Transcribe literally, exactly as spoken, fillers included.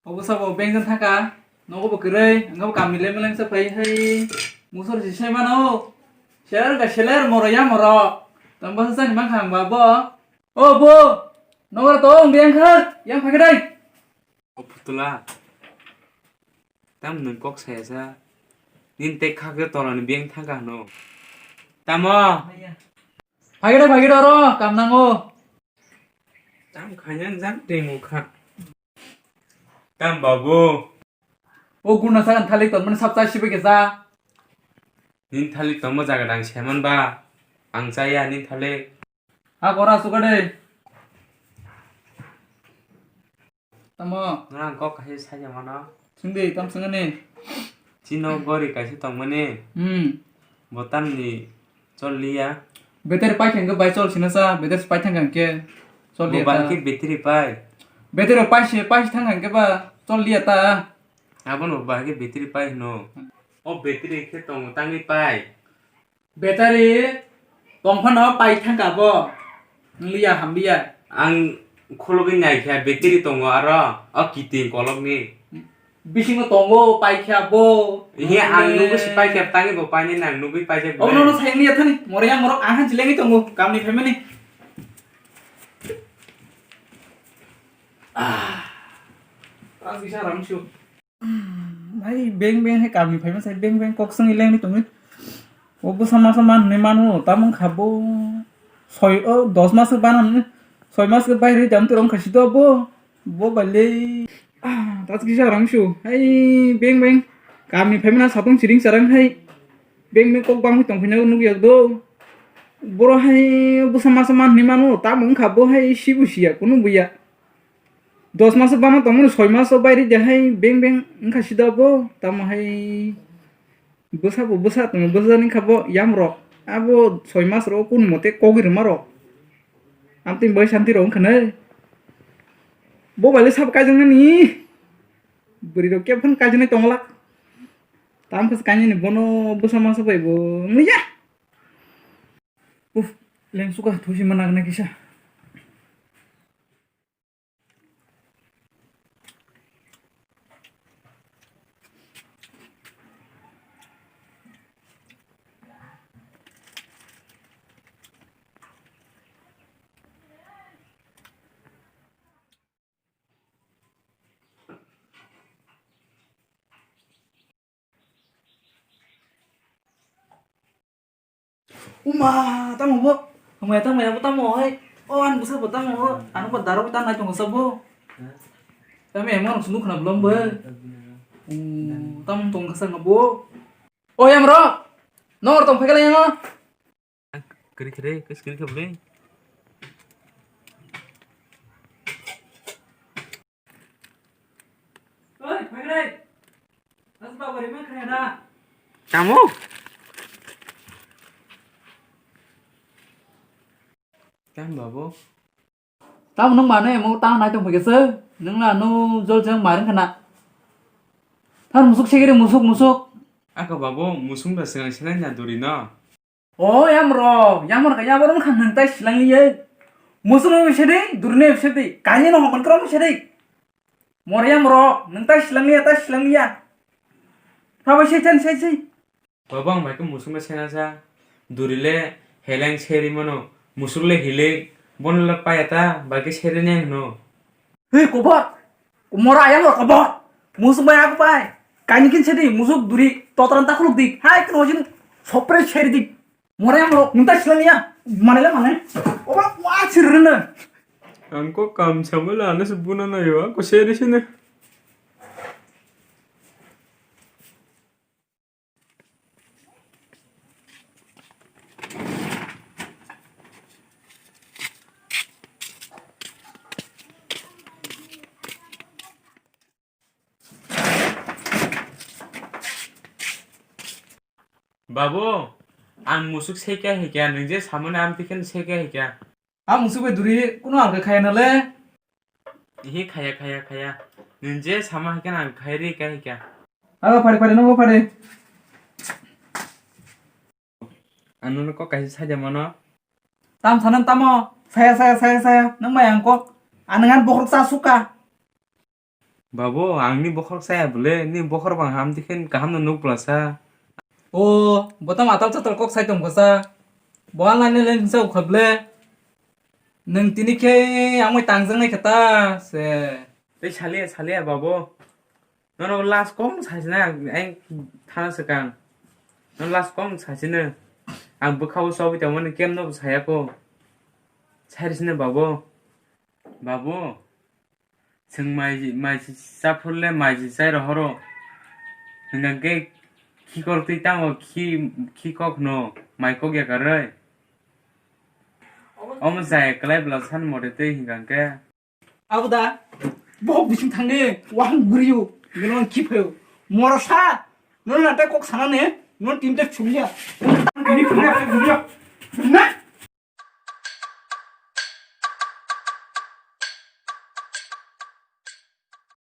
Obo sabo bank jang thangkha, nogo bo kwrwi, wngkha bo kamni lemleng se phai hai, musor si sai mano, seler ga seler moro ya moro, tamo bwsa chani mankha ang ba bo. O bo, nogo to wng biyang kha, yang phai khe dai. O putula, tam nwng kok saya sa, nini tek khak je tolani biyang thangkha hwno. Tamo? Phai khe dai, phai khe dai oro, kam nango. Tam khaina jak twi mukha. Tam babu. O guna sagan thalik tongmani sab chai sibai khe ja. Nini thalik tongma jaga dang seman ba. Ang chaya nini thalik. Ha kora suka de. Tamo. Nang kok kaisa saya mano. Singdi tam singani. Chino gori kaisa tongmani. Hmm. Botamni chol liya. Battery pai thangkhe bai chol sina sa, battery pai thangkhe chol liya. Mobile ta. Khe battery pai. Battery pai se, pai thangkhe ba chol liya ta. Abono ba khe battery pai hino. O battery khe tongo tangwi pai. Battery tongphano pai thangkha bo. Liya hamliya. Ang khulugwi naikha battery tongo aro o kiting kolokni. Bisingo tongo paikha bo. Ihe ang nugwi si paikha tangwi bo painani ang nugwi paijak. Obo nono sayang liya thani. Moriyang morok ang hansi lengwi tongo kamni phaimani. Ah. Ang bisa ramsu. Hai beng beng hai kamni phaima sai beng beng kok swngwi lengwi tongwi. O bwsa masa man hwnwi mano, tamo wngkha bo soi, o dos mas bana hwnwi, soi mas khe bairwi jam twrwng kha sito bo, bo bailei. Ah, tas kisa rang su, hai beng beng kamni phaima na satung siring sarang hai beng beng kok bangwi tongphina nukya do. Boro hai bwsa masa man hwnwi mano, tamo wngkha bo hai sibu siya, kunu buya. Dos maso bana tongmani soi maso bairwi de hai beng beng wngkha sida bo, tamo hai bwsa bo bwsa tongo, bwsa ni kha bo yamrok. Abo soi mas ro kun mote kogwi rwma rok. Amtwi bai santi rok wngkha nai. Bo bai le sabo kaijaknani. Bwrwi rok kebo phano kaijaknai tonglak. Tam khe kainwi ni bono bwsa maso bai bo wngya. Uf, lengsuka thusi ma nagna kisa. Uma, tamo bo? Uma, tamo ya, tamo hai. Oh, an busa bo tamo ho. Anu ko daro ta nai tong sa bo. Tamo ya, mo sunu khna blom bo. Oh, tamo tong sa bo. Oh, yam ro. Nor tong phai kala yang. Kiri kiri, kis kiri kiri. Oi, phai kiri. Tamo? Tam babu. Tam nung mano emo tang nai tong phai khe se. Nung na nu jol jang maring khana. Thar musuk segiri musuk musuk. Ako babu, musung da senang senang na duri no. O yamro, yamro ka yamro mkha nung tai silang ye. Musuk no sedi, duri no sedi. Kanye no hokon kro sedi. Mor yamro, nung tai silang ye, tai silang ye. Phaba se chan se se. Baba ang bai khe musuk no sena sa. Duri le heleng seri mano. Musuk le hilik. Bon le paya ta, bai khe seri ne hino. Hei, kobor! Mora ayang rok kobor! Musuk bai aku pai! Kaini kin sedi, musuk duri, totran ta khuluk di. Hai, kno jin, sopre seri di. Mora ayang rok, nunta silani ya. Mane le mane. Oba, wa sirrene. Ang ko kam samala, ane se buna na yo, ko seri sine. Babu, ang musuk sekya hikya, nung je samani amtwi khe sekya hikya. A musuk bai duri kuno alka khaya na le. Ihi khaya, khaya, khaya. Nung je sama hai khe ang khai ri kha hai kha. Abo phari phari nungo phari. Ang nono kok kaisa saida mano. Tam sanan tamo. Saya, saya, saya, saya. Nung bai ang kok. Anangan bokrok sa suka. Babu, ang ni bokhorok saya bole, ni bokhorok bang ham dikhen kaham no nuk bwlasa. O, bo tamo atal chatal kok sai tong kha sa. Bo ang lainai lainai hinsa ukha bole. Nwng tini khe ang bai tangjaknai khe ta se. Tei salia, salia, babu. Nono last kok sasinai ang, ang thana swkang. Nono last kok sasino. Ang bwkhao chobwi tongmani kemno bo sayako. Sarisino, babu. Babu. Chwng mai, mai si chaphurle mai si chai rohoro. Hingkha khe khikor twi tamo khi, khi kok no mai kok ya karwi. Omo chaya kwlai bwla san mote twi hingkha khe. Abo da, bohok bising thangni wahang guriyo, gwnang khiphayo. Morosa, nono natai kok sanani, nono tinta chumya. Ini chumya, chumya.